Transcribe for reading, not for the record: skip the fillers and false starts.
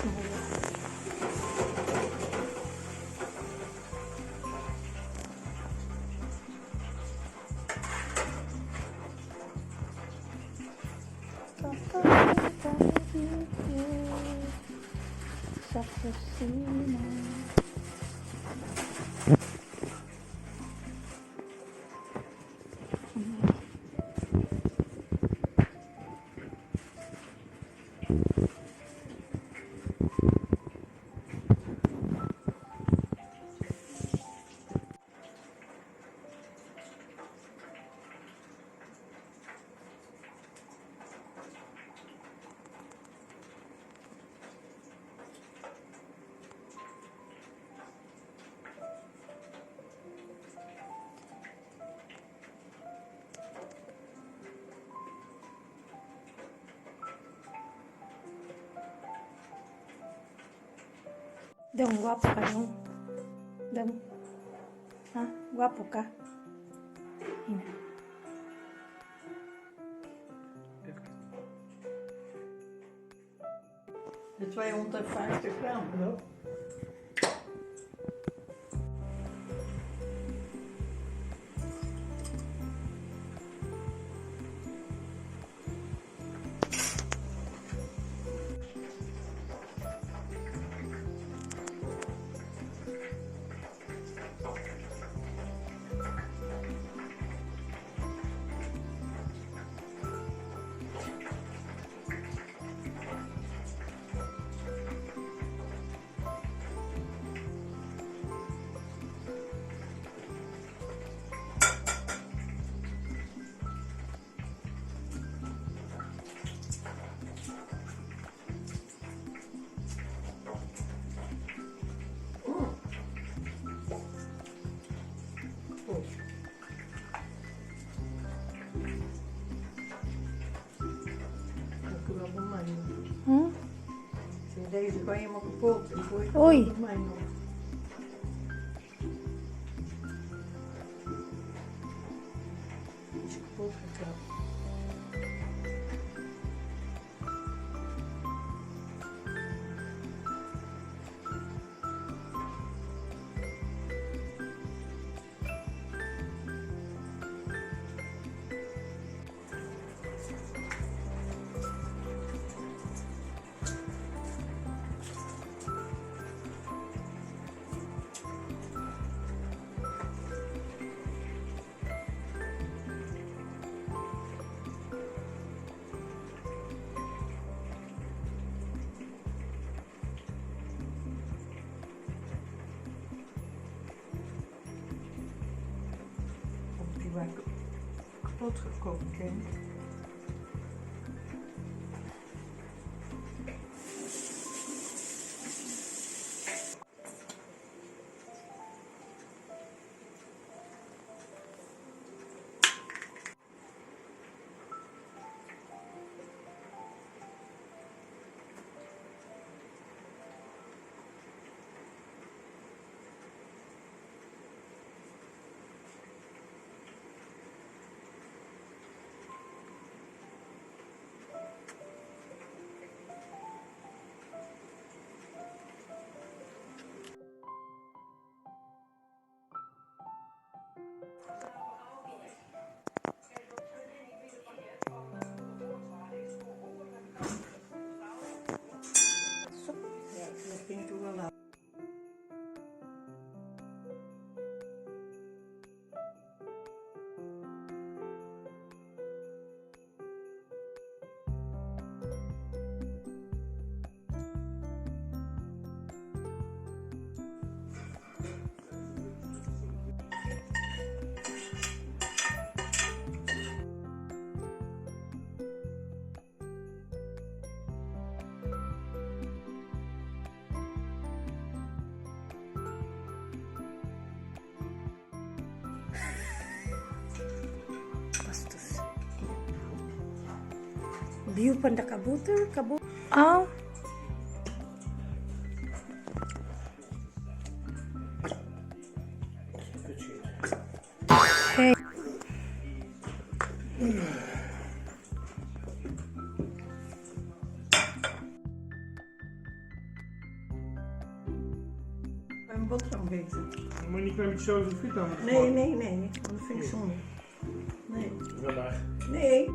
Mahuwa. Dito sa kusina. Dong, gwapo ka dong. Dong. Ha? Gwapo ka? Hina. De 250 gram, hoor. Goed. Dat kan wel bij mij nog. Zie, deze kan je helemaal kapot. Die gooi ik Oei. bij mij nog. Die is kapot geklapt. Of die waren kapot gekookt, hè. Ja, dat vind ik wel laat. Bastos. View panda kabuter, kabu. Ah. Hey. Boterham gegeten. Dan moet je niet een klein beetje saus of friet aan. Nee, nee, nee. Dat vind ik zonde. Nee. Vandaag. Nee.